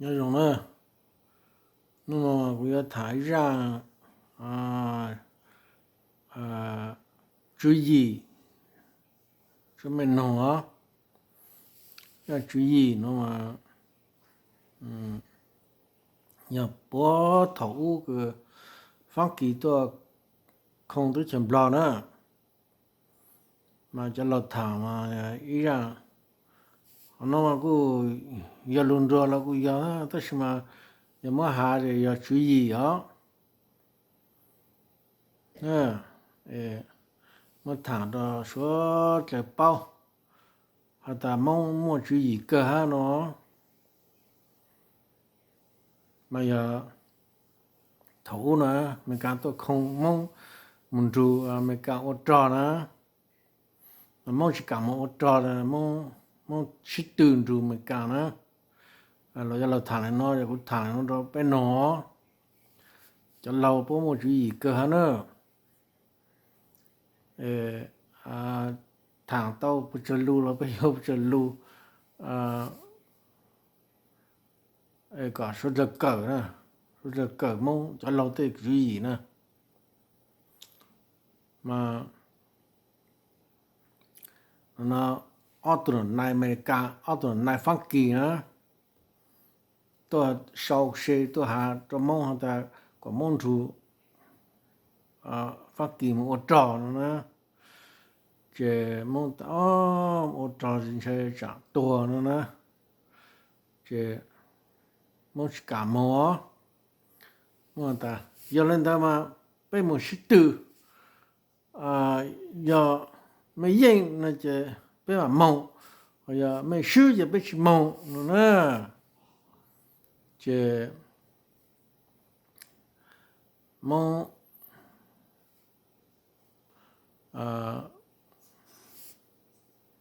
Nyob zoo na, hnub no kuv yuav tham ib zaj tswv yim, tswv me noog os. Zaj tswv yim no mas yog puag thaum ub Fab Kis tuaj khoo teb chaws Nplog na, mas cov laus tham mas ib zaj, qhov no mas kuj yog lus nruag los kuj yog, tab sis mas yog muab has ces yog tswv yim os. Muab tham rau suav dlawg paub, has tas Hmoob muaj tswv yim kawg hab no. Mas yog thaum ub na, Amelikas tuaj khoo Hmoob mus nrug Amelikas ua rog na, Hmoob tsis kam mus ua rog, Hmoob sib tw nrug Amelikas na. Los yog laus tham li no, yog kuv tham li no rau peb noog, cov laus puab muaj tswv yim kawg hab na. Tham tau pes tsawg lus los peb yuav pes tsawg lus kom suav dlawg kawm, suav dlawg kawm Hmoob cov laug tej tswv yim na. Mas ob tug nai Amelikas, ob tug nai Fab Kis na, tuaj sau se tuaj has rau Hmoob has tas kom Hmoob nrug Fab Kis mus ua rog no na. Ces Hmoob ua rog ntshai tsam tuag no na. Ces Hmoob tsis kam mus. Hmoob has tas yog li ntawd mas peb mus sib tw, yog mej yeej no ces peb mam moog, yog mej swb ces peb tsis moog no na. Ces Hmoob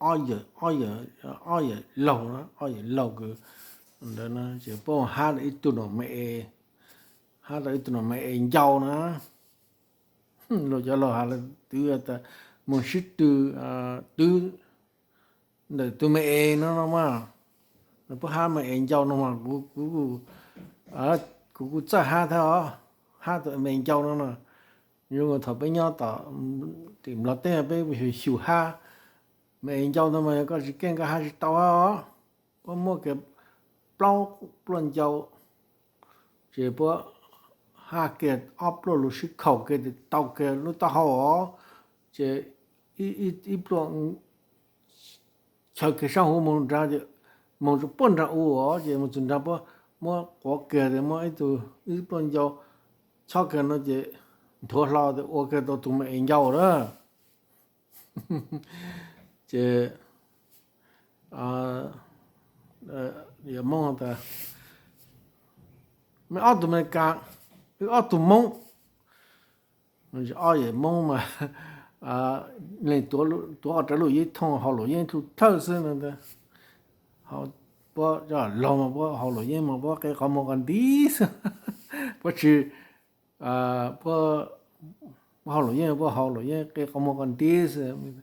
ob yawm laug, ob yawm laug kws ntawd ces puab hab tau ib tug nom me es, hab tau ib tug nom me es ncau na. Luag cov laug has le twv tas moog sib tw twv ntawm tug me es no no mas, puab hab me es ncau no mas kuv kuv kuv kuj txawj hab thiab os, hab tug me es ncau no no. Zoo thaum peb nyob tom tim Nplog teb peb xyum hab me es ncau no mas yog koj tsis keej koj hab tsis tau os. Puab muab kiag plaub pluaj ncau, ces puab hab kiag ob pluaj lug sib khaum kiag tau kiag lub taub hau os, ces ib pluaj chaw kiag saab huv moog nraag, moog rua puag nraag u os, ces moog txug nraag puab muab quav kiag, muab ib pluaj ncau chob kiag no ces nthuav hlo ua kiag tau tug me es ncau lawm. Ces yawm Moob tas, mej ob tug Amelikas, wb ob tug Moob. Ob yawm Moob mas leej tuav rawv luam yeeb thooj haus luam yeeb thawj xwb no. Puab laug mas puab haus luam yeeb mas puab qe qhov muag qhov nti xwb, puab tsis, puab haus luam yeeb, puab haus luam yeeb qe qhov muag qhov nti xwb.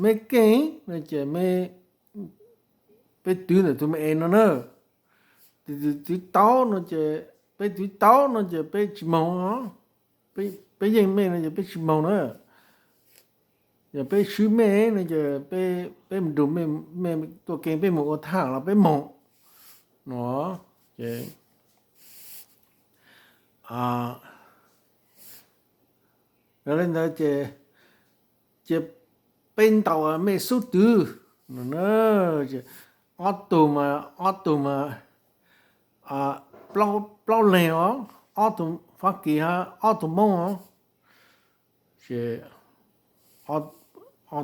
Mej keej no ces peb twv ntawm tug me es no na, twv tau no ces peb twv tau no ces peb tsis moog, peb yeej mej no ces peb tsis moog na. Yog peb swb mej no ces peb mus nrug mej tuaj keej, peb mus ua thab ham los peb moog no. Ces yog li ntawd ces, ces peb ntaus mej xub twv no. Ob tug mas, ob tug mas plaub leeg os, ob tug Fab Kis hab ob tug Moob os. Ces ob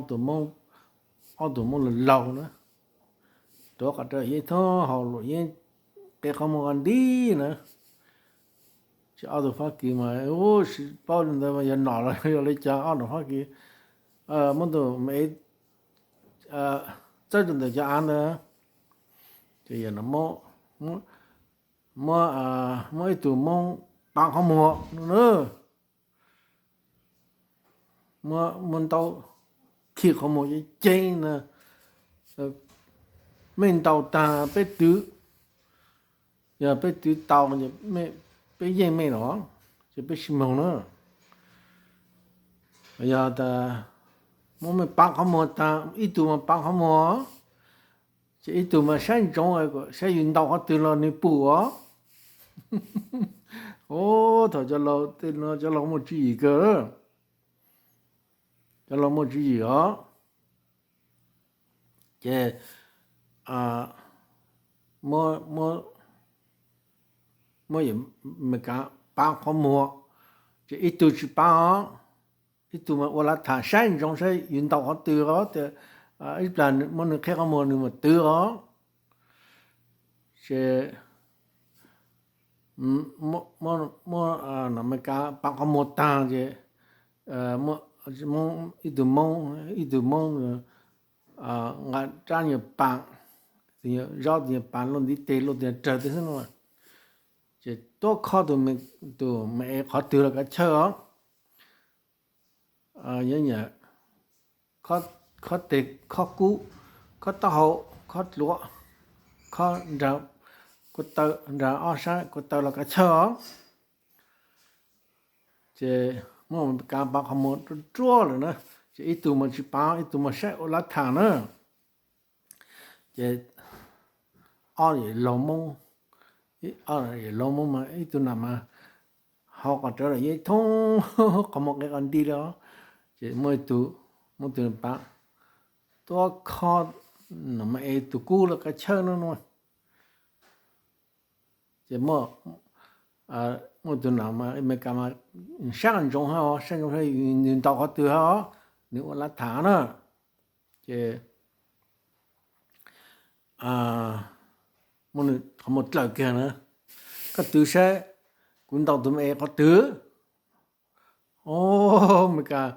tug Moob, ob tug Moob laug laug na, tuav qhov rawv yeeb thooj haus luam yeeb qe qhov muag qhov nti na. Ces ob tug Fab Kis mas paub li ntawd mas yog nom los yog li cas, ob tug Fab Kis muab tug me es txawb rau ntawm cov av ntawd, ces yog muab, muab ib tug Moob tav qhov muag no na. Muab ntaub khi qhov muag ceev ceev na, mej ntaus taag peb twv, yog peb twv tau, peb yeej mej los, ces peb tsis moog na. Yog tas muab mej paab qhov muag taag, ib tug mas paab qhov muag, ces ib tug mas saib ntsoov saib yus ntaus qhov twg los nwg pum os. Thaum cov laus, tej no cov laus muaj tswv yim kawg, cov laus muaj tswv yim os. Ces muab, muab Amelikas paab qhov muag, ces ib tug tsis paab os, ib tug mas ua lav tham saib ntsoov saib yus ntaus qhov twg os, ib plag muab nwg qheb qhov muag nwg mas twv os. Ces muab Amelikas paab qhov muag taag ces ib tug Moob, ib tug Moob nqa rab nyuag paas, zaub tus nyuag paas luaj ntiv tes luaj tus nyuag rawg tej xwb no, ces tuab khob tus me es qhov twg los kav chawj os. Nyob nyam khob teg, khob kub, khob taub hau, khob dluav, khob nraag, kuv taw, nraag ob sab kuv taw los kav chawj os. Ces muab Amelikas paab qhov muag ruaj ruaj lawm na, ces ib tug mas tsis paab, ib tug mas saib ua lav tham na. Ces ob yawm laug Moob, ob yawm laug Moob mas ib tug nam mas hau qhov rawv los yeej thoob qhov muag qe qhov nti li os. Ces muaj ib tug, muaj ib tug paab tuab khob, no mas es tus kub los kav chawj no no. Ces muaj tus nam Amelikas mas saib ntsoov hab os, saib ntsoov saib nws ntaus qhov twg hab os, nws ua lav tham na. Ces muab nws qhov muag dlawm kiag na, koj twv saib kuv ntaus tus me es qhov twg. Os, Amelikas,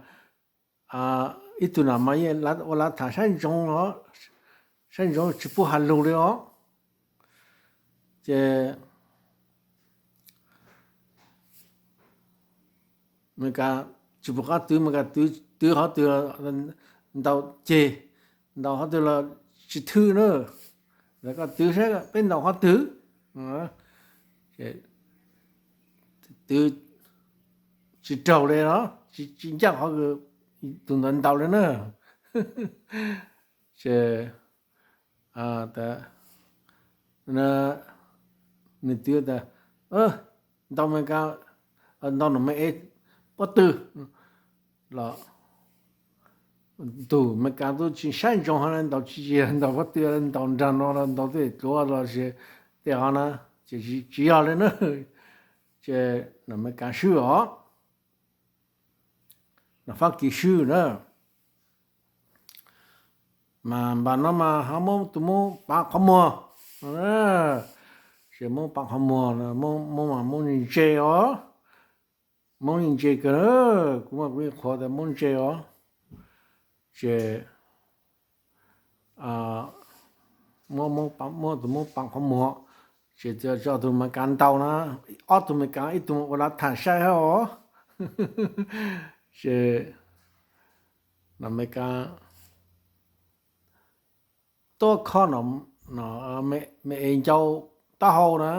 ib tug nam mas yeej ua lav tham saib ntsoov, saib ntsoov tsis pub has lug li os. Ces Amelikas tsis pum qab twv, Amelikas twv qhov twg ntaus ceg, ntaus qhov twg los tsis thwj na. Koj twv saib peb ntaus qhov twg. Twv tsis raug li os, tsis ncaj qhov tus ntawd ntaus li na. Ces nws twv tas, ntaus Amelikas, ntaus nam me es pob tw los, tus Amelikas tub tsis saib ntsoov hab, ntaus tsis yog ntaus pob tw, ntaus nraag no los ntaus tej dluav los sis tej hov na, ces tsis yog li na. Ces nam Amelikas swb os, nam Fab Kis swb na. Mas npaum no mas ho muab tus Moob pav qhov muag. Ces Moob pav qhov muag, Moob mas Moob ntse os. Moob ntse kawg, kuv mas kuv yeej qhuas tas Moob ntse os. Ces muab, muab tus Moob pav qhov muag, ces tso tus Amelikas ntaus na, ob tug Amelikas ib tug ua lav tham saib hab os. Ces nam Amelikas tuab khob me es ncau taub hau na,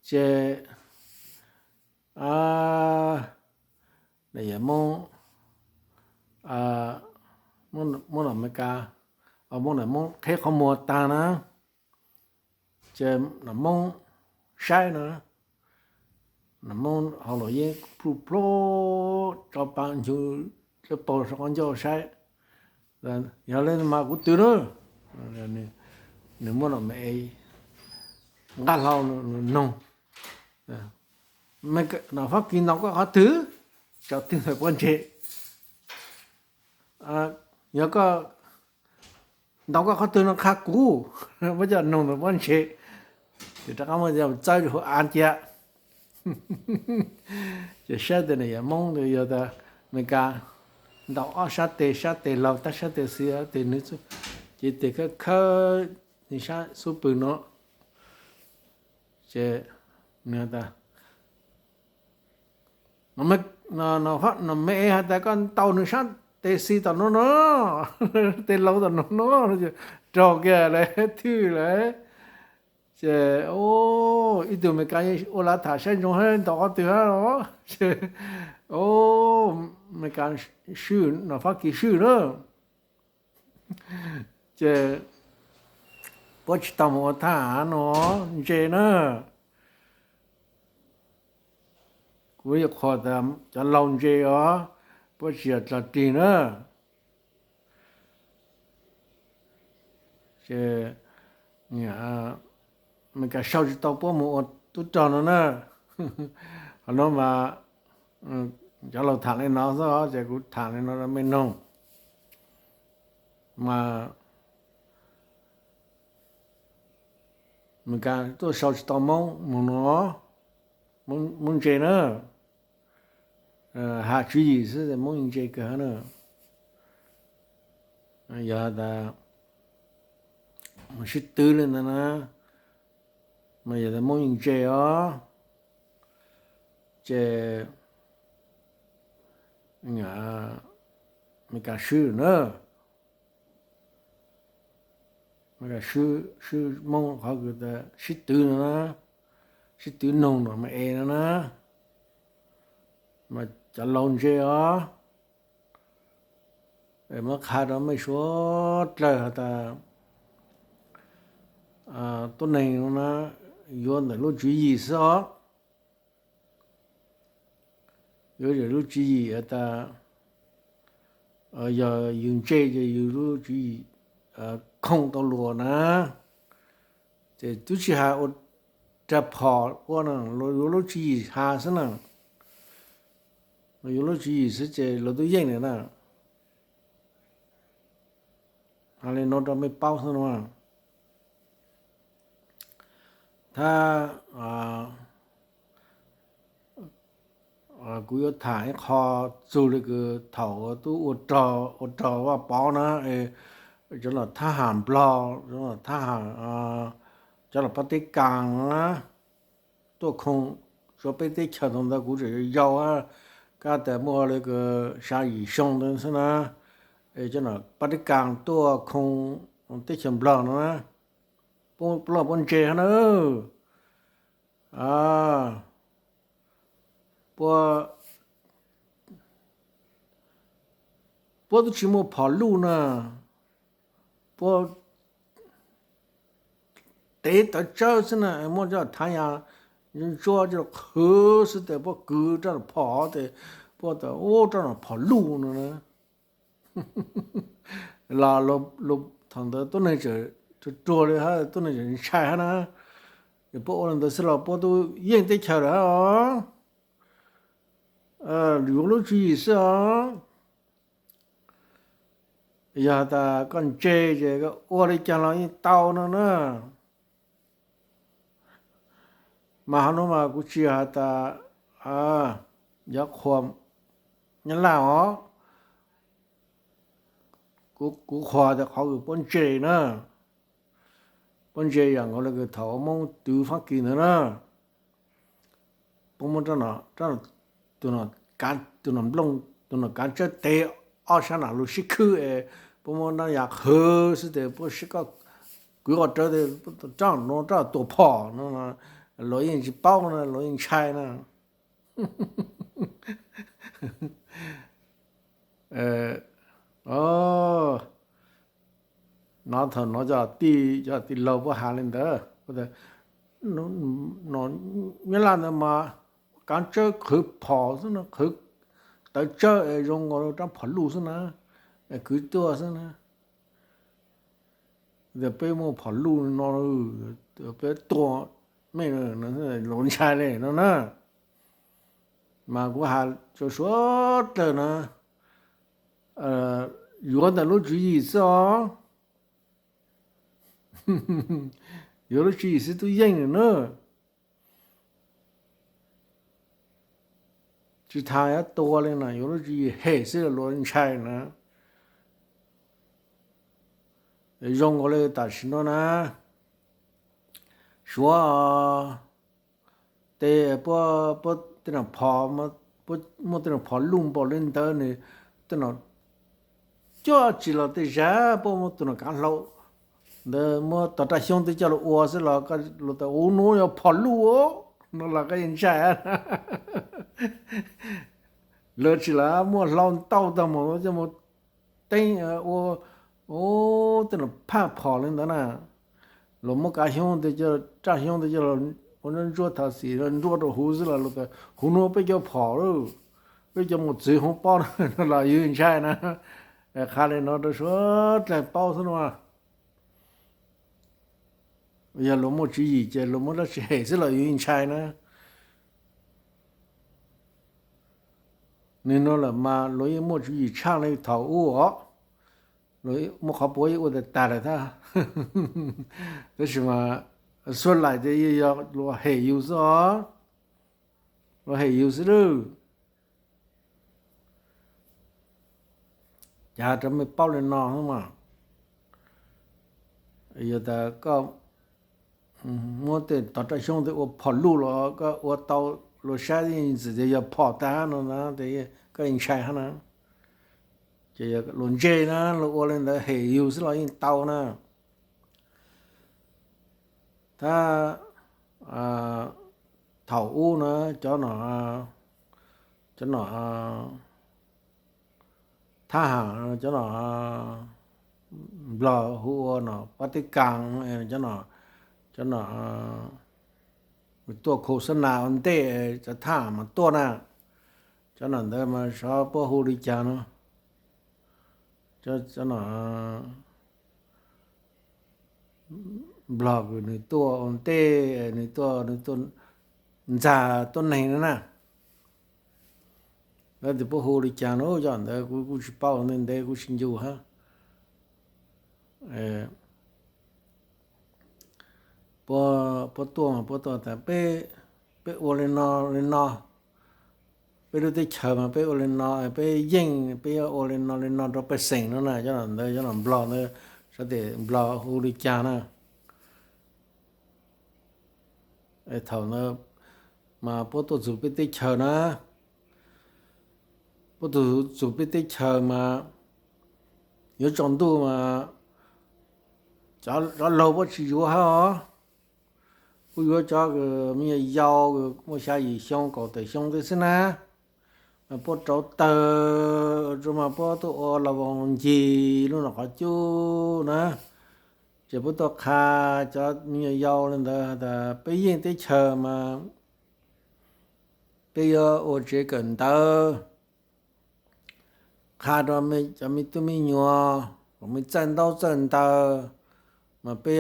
ces nam Moob, muab nam Amelikas, muab nam Moob qheb qhov muag taag na, ces nam Moob saib na, nam Moob hauv los yeej plhu plhu, tso pa ncu, tso paug saum qab ncauj saib. Yog li mas kuv twv na. Nws muab nam me es nqaj hlau noog, nam Fab Kis ntaus koj qhov twg? Tso twg ntawm pob ntseg? Yog koj ntaus koj qhov twg no qha kuv. Muab coj noog ntawm pob ntseg, ces rov qab muab txawb rau hauv av cia. Ces saib tes nam yawm Moob ntawd yog tas Amelikas ntaus ob sab tes, sab tes laug tag, sab tes xis, tes nws, ces tes khawb khawb nws sab xub pwg no. Ces nws has tas, nam me es has tas koj ntaus nws sab tes xis tom no no, tes laug tom no no, raug kiag lawv thwj lawm. Ces ib tug Amelikas ua lav tham saib ntsoov hab ntaus qhov twg hab los, ces Amelikas swj no Fab Kis swj na. Ces puab tsis tau mus ua thab ham no, ntse na. Kuv yuav qhuas tas cov laus ntse os, puab tsis yog dlog dig na. Ces Amelikas sau tsis tau puab mus ua tub rog no na. Qhov no mas cov laus tham li no xwb, ces kuv tham li no rau mej noog. Mas Amelikas tuaj sau tsis tau Moob mus no, Moob ntse na. Has tswv yim xwb Moob yeej ntse kawg na. Yog tas mus sib twv li ntawd na, mas yog tas Moob yeej ntse os, ces Amelikas swb na. Swb Moob qhov kws sib twv no na, sib twv noog no mas es no na, mas cov laus ntse os. Muab qha rau mej suav dlawg has tas tuab neeg no na yuav ntawm lub tswv yim xwb os. Yuav ntawm lub tswv yim has tas yog yus ntse ces yus lub tswv yim khoom tau luas na. Ces twb tsis has ua rag phom ua no, yuav lub tswv yim has xwb na. Yuav lub tswv yim xwb ces luag twb yeej lawm na. Has li no rau mej paub xwb no. Thab kuv yuav tham ib qho txug li kws thaum tub ua rog Vaj Pov na, cov nom thab ham Nplog, cov nom thab ham, cov nom Pab Teb Kas na, tuaj khoo suav peb teb chaws thaum ntawd kuv tseem yau, kab tas muaj li kws xya yim xyoo ntawd xwb na. Es cov nom Pab Teb Kas tuaj khoo teb chaws Nplog no na, puab loj puab ntse hab na. Puab, puab twb tsis muaj phom luj na, puab tev tawv tsawb xwb na, muab coj thav yas ntsuab coj qhwv xwb tes puab kwv rab phom tes puab tas ub rab phom luj no na. Los thaum ntawd tuab neeg tseem ruag ruag li hab, tuab neeg tseem ntshai hab na. Yog puab ua li ntawd xwb los puab tub yeej teb chaws lawm hab os. Yuav lub tswv yim xwb os. Yog tas koj ntse ces koj ua li cas los yeej tau no na. Mas hov no mas kuv tsis has tas yuav qhuas Nyab Laj os. Kuv qhuas tas qhov kws puab ntse na. Puab ntse yam nkaus li kws thaum Moob twv Fab Kis ntawd na. Puab muab tus nom nplooj, tus nom kav tsawb tev ob sab nam lug sib khwb es puab muab nab yas qhwv xwb tes puab sib koj kwv qhov rawv tes rab no rab tua phom no, luag yeej tsis paub na, luag yeej ntshai na. No thaum no cov tij, cov tij laug puab has li ntawd, Nyab Laj ntawd mas kav tsawb qhwv phom xwb no, qhwv tawv tsawb es zoo nkaus rab phom luj xwb na, kwv tuaj xwb na. Peb muaj phom luj no, peb tua mej, luag ntshai li no na. Mas kuv has rau suav dlawg na, yuav ntawm lub tswv yim xwb os. Yuav lub tswv yim xwb tub yeej na. Tsis tas yuav tua li na, yuav lub tswv yim hem xwb luag ntshai na. Zoo nkaus li tam sim no na, suav tes puab, puab tej no phom, puab muaj tej no phom luj npaum li ntawd nws tej no coj tsis los tej zag, puab muaj tus nom kav hlau ntawd muab tog raj xyoob twb coj los ua xwb los luag tas ub hnub yuav phom luj no los koj yeej ntshai. Luag tsis lam muaj hlau ntau tag mus coj mus teeb ua tej no phaj phom li ntawd na. Luag muab kav xyoob tej, raj xyoob tej coj ua ntsuab ntsuab thav xis ntsuab rau huv xwb los luag tas huv hnub peb cov phom lawm, peb cov mus txwv hoob pob no los yus ntshai na. Qha li no rau suav dlawg paub xwb no. Yog luag muaj tswv yim ces luag muab dab tsi hem xwb los yus ntshai na. Nws no lawm mas luag yeej muaj tswv yim tshaj li thaum ub os. Luag muaj qhov puav yeej ua tag tag lawm thiab. Tab sis mas xuab laim ces yog luag hem yus xwb os. Luag hem yus xwb lawm. Ces rau mej paub li no mas, yog tas koj muab tej tog raj xyoob tej ua phom luj los koj ua tau, luag saib ntxim tias yog phom tag no na, koj ntshai hab na. Ces luag ntse na, luag ua li ntawd hem yus xwb los yeej tau na. Tab thaum ub na, cov no, cov no thab ham, cov no Nplog hu ua no pab teb kas, cov no, cov no tuaj khos xab nas ua ntej, cov thab ham mas tuaj na. Cov no ntawd mas xyov puab hu li cas no. Cov no Nplog kws nws tuaj ua ntej, nws tuaj, nws tuaj ntxag tuab neeg no na. Lawv tias puab hu li cas no, cov ntawd kuv kuj tsis paub, ntev ntev kuv tsis ncu hab. Puab, puab tuaj mas puab tuaj tas peb, peb ua li no li no, peb lub teb chaws mas peb ua li no, peb yeej peb yuav ua li no li no rau pej xeem no na. Cov no ntawd cov no Nplog ntawd, xyov tias Nplog hu li cas na. Thaum ntawd mas puab tuaj txug peb teb chaws na, puab tuaj txug peb teb chaws mas yuav tsaus ntuj mas cov laug puab tsis yuav hab os. Puab yuav cov me nyuam yaus muaj xya yim xyoo kaum tawm xyoo teb xwb na. Puab rauv tawg rua mas puab tuaj ua los voos ncig lub no qhov cub na. Ces puab tuaj qha cov me nyuam yaus li ntawd tas peb yeej teb chaws mas peb yuav ua tsev kawm ntawv, qha rau cov me tub me nyuam kom me txawj ntaub txawj ntawv, mas peb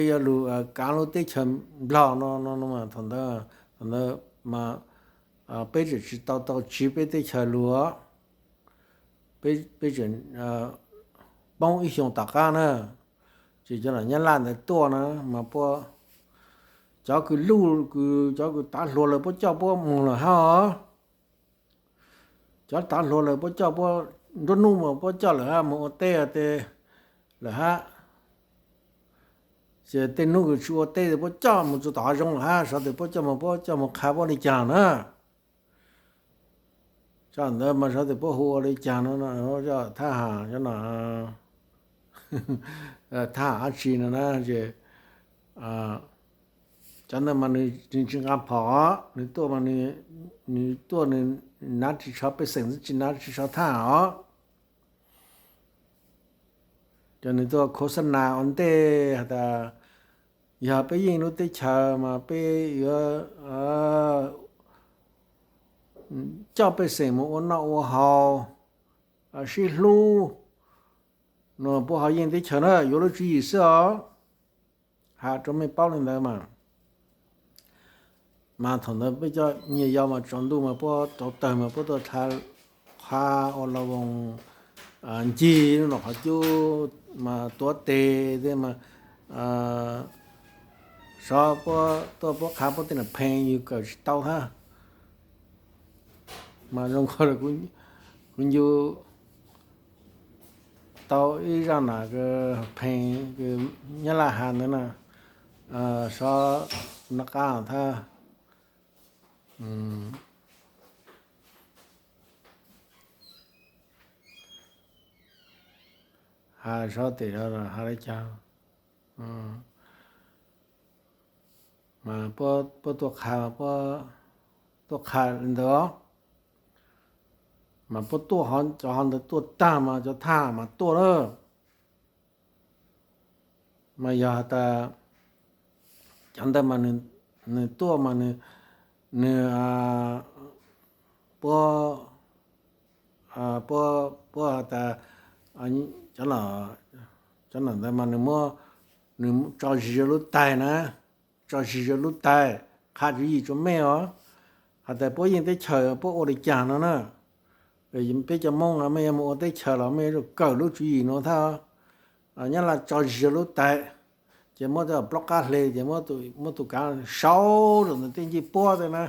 yuav lug kaav lub teb chaws Nplog no no. Thaum ntawd, thaum ntawd mas peb tseem tsis tau tau tsiv peb teb chaws lug, peb tseem poob ib xyoos tom qab na. Ces cov nyab laj ntawd tuaj na mas puab, cov kws luj kws, cov kws tav hluas lawm puab coj puab moog lawm hab os. Cov tav hluas lawm puab coj puab, nruab nub mas puab coj lawm hab, moog ua teb ua teg lawm hab. Ces tej nub kws tsis ua teb puab coj moog txug tom hav zoov lawm hab, xyov tas puab coj moog, puab coj moog qha puab li cas na. Cov ntawd mas xyov tas puab hu ua li cas no, thab ham, thab ham dab tsi no na. Ces cov ntawd mas nws tsis nqa phom, nws tuaj mas nws tuaj nws nav ris tsho pej xeem xwb, tsis nav ris tsho thab ham os. Ces nws tuaj khos xab nas ua ntej has tas, yog peb yeej lub teb chaws mas peb yuav coj pej xeem mus ua noj ua haus, sib hlub no, puab ho yeej teb chaws na, yuav lub tswv yim xwb os. Has rau mej paub li ntawd mas. Mas thaum ntawd peb cov me nyuam yaus mas tsaus ntuj mas puab rauv tawg mas puab tuaj qha ua los voos ncig lub no qhov cub mas tuav tes tej mas, xyov puab tuaj puab qha puab tej nam pheej yug kawm tsis tau hab. Mas zoo nkaus li kuv ncu tau ib zaj nam pheej nyab laj has ntawd na, xyov nov qab thab. Has xyov tes has li cas. Mas puab tuaj qha, tuaj qha li ntawd, mas puab tuaj, cov hov ntawd tuaj tag mas cov thab ham mas tuaj lawm. Mas yog has tas cov ntawd mas nws tuaj mas nws, puab, puab has tas cov, cov nom ntawd mas nws muab, nws tso zis rau lub tais na, tso zis rau lub tais, qha tswv yim rua mej os, has tas puab yeej teb chaws puab ua li cas no na. Peb cov Moob no mej yuav mus ua teb chaws los mej yuav tsum kawm lub tswv yim no thab. Nyab Laj tso zis rau lub tais, ces muab plaub qab hle ces muab tus kav sau rau ntawm tej ncej puab tej na.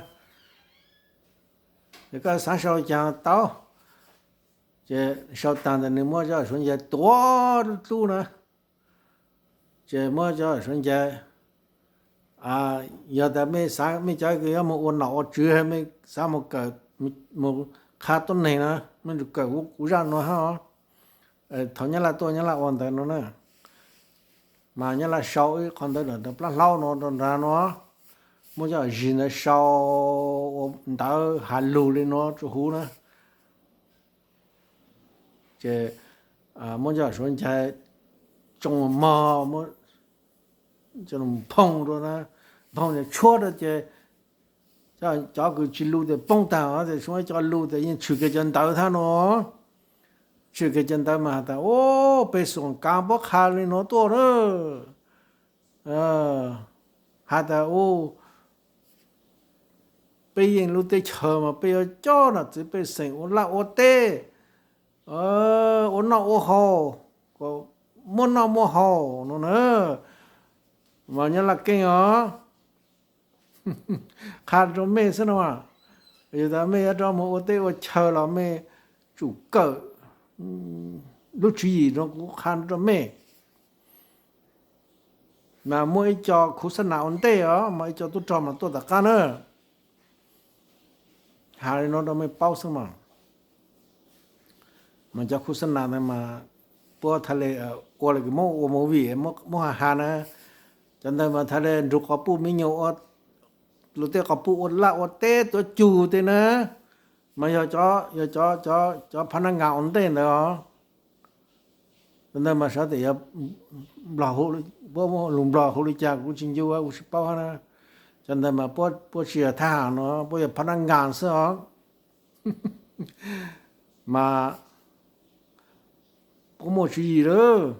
Ces koj xav sau li cas tau. Ces sau tag ntawd nws muab cov Suav ncais tuav dlub na. Ces muab cov Suav ncais, yog tas mej xav mej cov kws yuav mus ua nom ua tswv, mej xav mus kawm, mus qha tuab neeg na, mej tsum kawm kuv zaj no hab. Thaum Nyab Laj tuaj Nyab Laj ua ntawd no na, mas Nyab Laj sau ib qho ntawd rau plab hlaub no rau nrad no, muab cov zis ntawd sau ua ntawv has lug li no rua huv na. Ces muab cov Suav ncais tsoo mog, nphoo rau, nphoo tshuab rau ces cov kws tsis lug tes poob tag, tes Suav cov lug tes yeej tshwm kiag cov ntawv thab no. Tshwm kiag cov ntawv mas has tas, u, pej xeem Kav puab qha li no tuaj na. Has tas, u, peb yeej lub teb chaws mas peb yuav coj nom txwv pej xeem ua laj ua teb, ua noj ua haus, muaj noj muaj haus no na. Mas Nyab Laj keej os, qha rau mej xwb no. Yog tas mej yuav rov mus ua teb ua chaw los mej tsum kawm lub tswv yim no kuv qha rau mej. Mas muaj ib co khuv xab nas ua ntej os, mas ib co tub rog mas tuaj tom qab na. Has li no rau mej paub xwb mas. Mas cov khuv xab nas ntawd mas puab tha le ua li kws muab ua movie, muab has has na. Cov ntawd mas tha le nrug quas puj me nyuam ua, lug tej quas puj ua laj ua teb tuav cug tej na. Mas yog, yog cov, cov phab nab nkas ua ntej ntawd os. Cov ntawd mas xyov tes yog Nplog, puab lug Nplog hu li cas kuv tsis ncu, kuv tsis paub hab na. Cov ntawd mas puab tsis yog thab ham no, puab yog phab nab nkas xwb os. Mas puab muaj tswv yim lawm.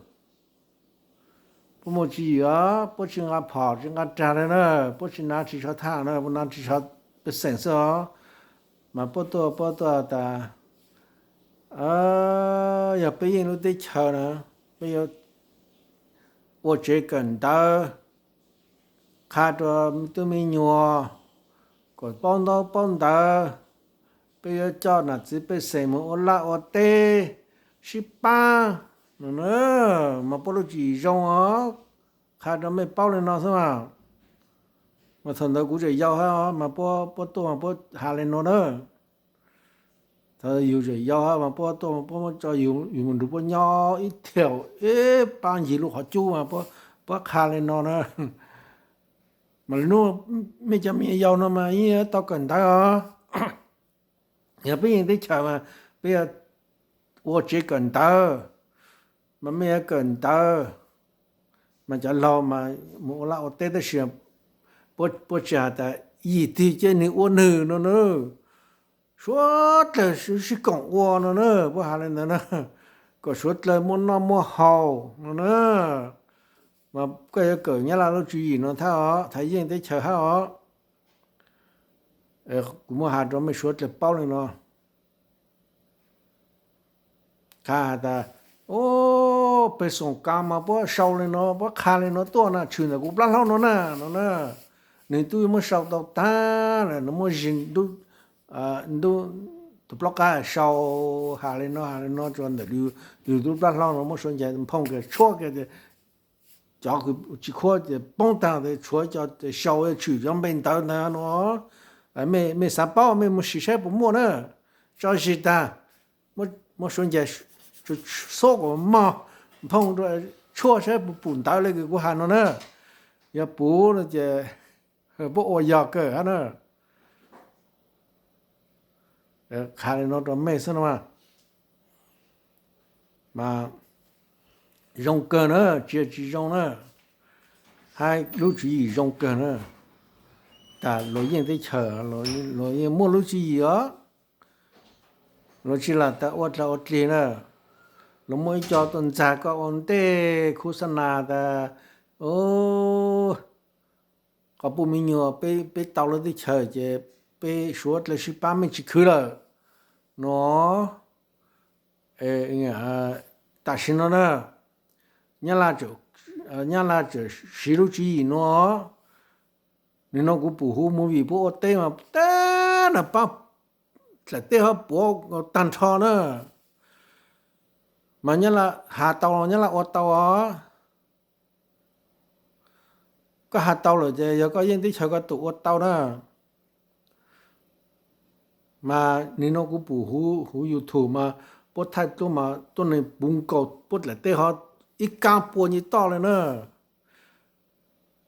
Puab muaj tswv yim os, puab tsis nqa phom tsis nqa rag li na, puab tsis nav ris tsho thab na, puab nav ris tsho pej xeem xwb os. Mas puab tuaj, puab tuaj tas, yog peb yeej lub teb chaws na, peb yuav ua tsev kawm ntawv, qha rau tub me nyuam kom paub ntaub paub ntawv, peb yuav coj nom txwv pej xeem mus ua laj ua teb sib pab no na. Mas puab lub tswv yim zoo os, qha rau mej paub li no xwb mas. Mas thaum ntawd kuv tseem yau hab mas puab, puab tuaj mas puab has li no na. Thaum yus tseem yau hab mas puab tuaj mas puab muab tso yus mus nrug puab nyob ib thaum ib pab ncig lub qhov cub mas puab qha li no na. Mas lub hnub mej cov me nyuam yaus no mas yeej tau kawm ntawv os. Yog peb yeej teb chaws mas peb yuav ua tsev kawm ntawv, mas mej yuav kawm ntawv, mas cov laug mas mus ua laj ua teb tab sis puab tsis has tas yim twg ces nwg ua nwg no na. Suav dlawg sib koom ua no na, puab has li ntawd na, kom suav dlawg muaj noj muaj haus no na. Mas koj yuav kawm Nyab Laj lub tswv yim no thab os, thab yeej teb chaws hab os. Kuv muab has rau mej suav dlawg paub li no. Qha has tas, o, pej xeem Kav mas puab sau li no, puab qha li no tuaj na, tshwm ntawm kuv plab hlaub no na, no na. Nwg tub muab sau tau tag lawm, nwg muab zig ntub, ntub tus plaub qab sau, has li no has li no rua ntawm yus tub plab hlaub no, muab suav ncais nphoo kiag tshuab kiag, cov kws tsis khuab ces poob tag, tshuav cov sau tshwm cov npe ntawv ntawd no. Mej xav paub mej mus sim saib puas muaj na. Tso zis tag, muab suav ncais xuab kom mog, nphoo rua tshuaj saib puas pum ntawv li kws kuv has no na. Yog pum no ces puab ua yog kawg hab na. Qha li no rau mej xwb no mas, zoo kawg na, tsis yog tsis zoo na, hab lub tswv yim zoo kawg na. Tas luas yeej teb chaws, luas yeej muaj lub tswv yim os. Luas tsis lam tas ua dlaag ua dlig na. Luas muaj ib co tuaj ntxag koj ua ntej khub xab nas tas, qhov puj me nyuam, peb tau lub teb chaws ces peb suav dlawg sib pab, mej tsis khwv lawm no. Tam sim no na, Nyab Laj tseem siv lub tswv yim no. Nim no kuv pum huv movie puab ua teb mas tag na, pab dlaim teb ho puav tag nrho na. Mas Nyab Laj has tau los Nyab Laj ua tau os. Koj has tau lawm ces yog koj yeej teb chaws koj tus ua tau na. Mas nim no kuv pum huv YouTube mas puab thaij tuaj mas tuab neeg puv nkaus puab dlaim teb ho ib kaab pua nyuag toj li na.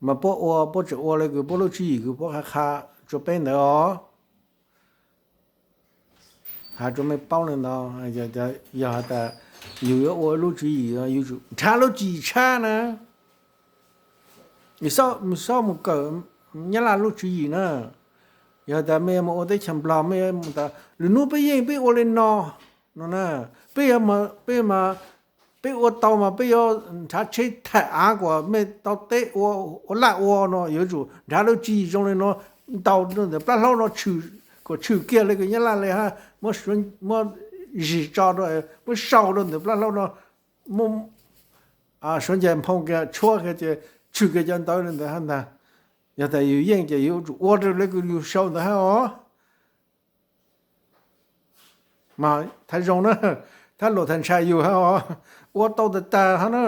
Mas puab ua, puab tseem ua li kws puab lub tswv yim kws puab qha qha rua peb ntawd os. Has rua mej paub li ntawd, yog has tas yug yuav ua lub tswv yim, yug tsum nrhav lub tswv yim tshab na. Xob mus kawm Nyab Laj lub tswv yim na. Yog tas mej yuav mus ua teb chaws Nplog, mej tas lwm nub peb yeej peb ua li no, no na, peb, peb ua tau mas peb yuav nrhav tsheb thaim av kuas mej tau teb ua laj ua no, yuav tsum nrhav lub tswv yim zoo li no, ntaus rau ntawm plab hlaub no, kom tshwm kiag li kws Nyab Laj li hab, muab zig tso rau, muab sau rau ntawm plab hlaub no, muab suav ncaig nphoo kiag tshuab kiag ces tshwm kiag cov ntawv li ntawd hab ntag. Yog tas yug yeej ces yug tsum ua raws li kws yug sau ntawd hab os. Mas thab zoo na, thab luas thab ntshai yug hab os, ua tau tag tag hab na.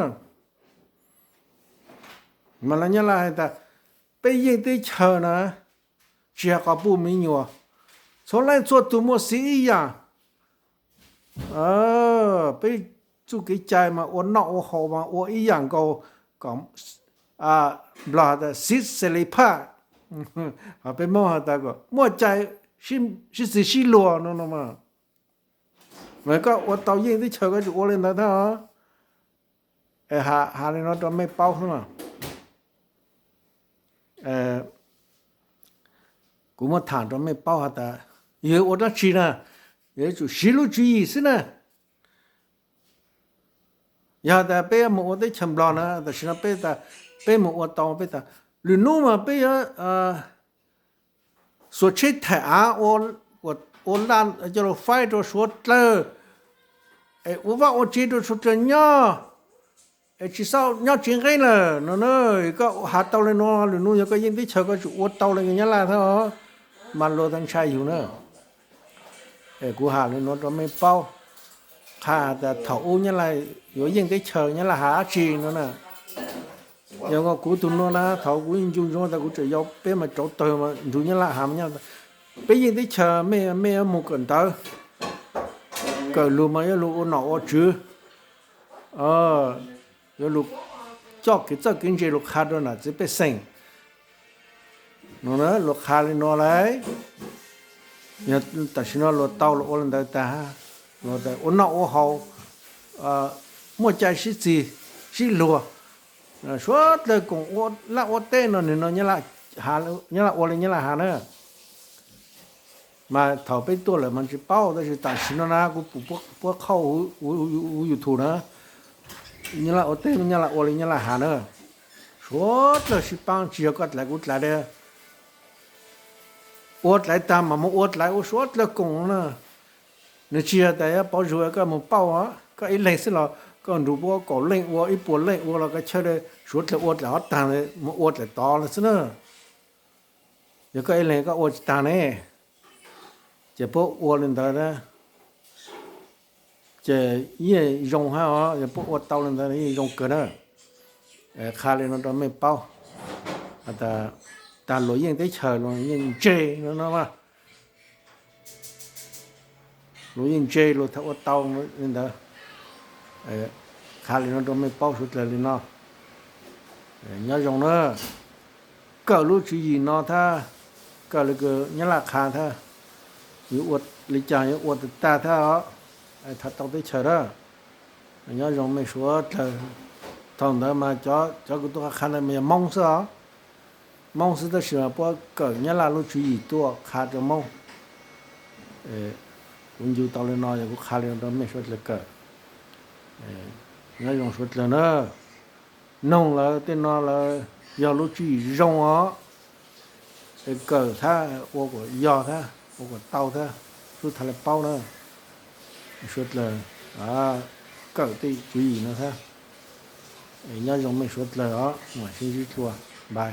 Mas lawv Nyab Laj has tas peb yeej teb chaws na, tsis has qhov puj me nyuam, txhua leej txhua tug muaj xiv ib yaam. Peb txuj kev cai mas ua noj ua haus mas ua ib yaam nkaus, kom Nplog has tas xiv xes li phaj, peb Moob has tas kom muaj cai sib txig sib luag no no mas. Mas koj ua tau yeej teb chaws koj tsum ua li ntawd thiab. Has li no rau mej paub xwb mas. Kuv muab tham rau mej paub has tas yog ua dlaab tsi na, yuav tsum siv lub tswv yim xwb na. Yog tas peb mus ua teb chaws Nplog na, tam sim no peb tas peb mus ua tau, peb tas lwm nub mas peb yuav xuas tsheb thaim av ua, coj lug faib rau suav dlawg, es ua vaj ua tsev rau suav dlawg nyob, es tsis txhob nyob tsev nqeeb lawm no na. Koj has tau li no, lwm nub yog koj yeej teb chaws koj tsum ua tau li Nyab Laj thiab, mas luag tau ntshai yug na. Kuv has li no rau mej paub, qha tas thaum ub Nyab Laj yuav yeej teb chaws Nyab Laj has dab tsi no na. Yog kuv tug nuav na, thaum kuv ncu ntsuag tas kuv tseem yau peb mas rauv tawg mas nrug Nyab Laj has, peb yeej teb chaws, mej, mej yuav mus kawm ntawv, kawm lug mas yuav lug ua nom ua tswv, yuav lug coj kev txawj kev ntse lug qha rau nam txiv pej xeem. Luag qha li no lawm, yog tam sim no luag tau luag ua li ntawd tas, ua noj ua haus, muaj cai sib txig sib luag, suav dlawg koom ua laj ua teb no, nwg no Nyab Laj ua li Nyab Laj has na. Mas thaum peb tuaj lawm mas tsis paub, tab sis tam sim no na kuv pum puab qhauj huv YouTube na, Nyab Laj ua teb, Nyab Laj ua li Nyab Laj has na. Suav dlawg sib paab, tsis yog koj dlaiv kuv dlaiv li. Ua dlaiv tag mas mus ua dlaiv ua suav dlawg koom na. Nws tsis yog tas yuav pauv zug koj mus pauj, koj ib leeg xwb los koj nrug puab kaum leej ua, ib puas leej ua los koj chaw li suav dlawg ua dlaiv ob taag mus ua dlaiv tod lawm xwb na. Yog koj ib leeg koj ua tsis taag ne, ces puab ua li ntawd na, ces yeej zoo hab os, yog puab ua tau li ntawd yeej zoo kawg na. Qha li no rau mej paub, tas luag yeej teb chaws luag yeej ntse no no, luag yeej ntse luag thaum ua tau li ntawd. Qha li no rau mej paub suav dlawg li no. Nyob zoo na, kawm lub tswv yim no thab, kawm li kws Nyab Laj qha thab, yuav ua li cas yuav ua tag tag thab os, tham tau teb chaws na. Nyob zoo mej suav dlawg. Thaum ntawd mas cov kws tuaj qha ntawd mas yog Moob xwb os. Moob xwb tab sis mas puab kawm Nyab Laj lub tswv yim tuaj qha rau Moob. Kuv ncu tau li no yog kuv qha li no rau mej suav dlawg kawm. Nyob zoo suav dlawg na. Noog lawm tej no lawm yog lub tswv yim zoo os. Es kawm thab ua kom yog thab ua kom tau thab xub tham li paub na. Suav dlawg kawm tej tswv yim no thab. Nyob zoo mej suav dlawg os, mam sib ntsib dlua, bye.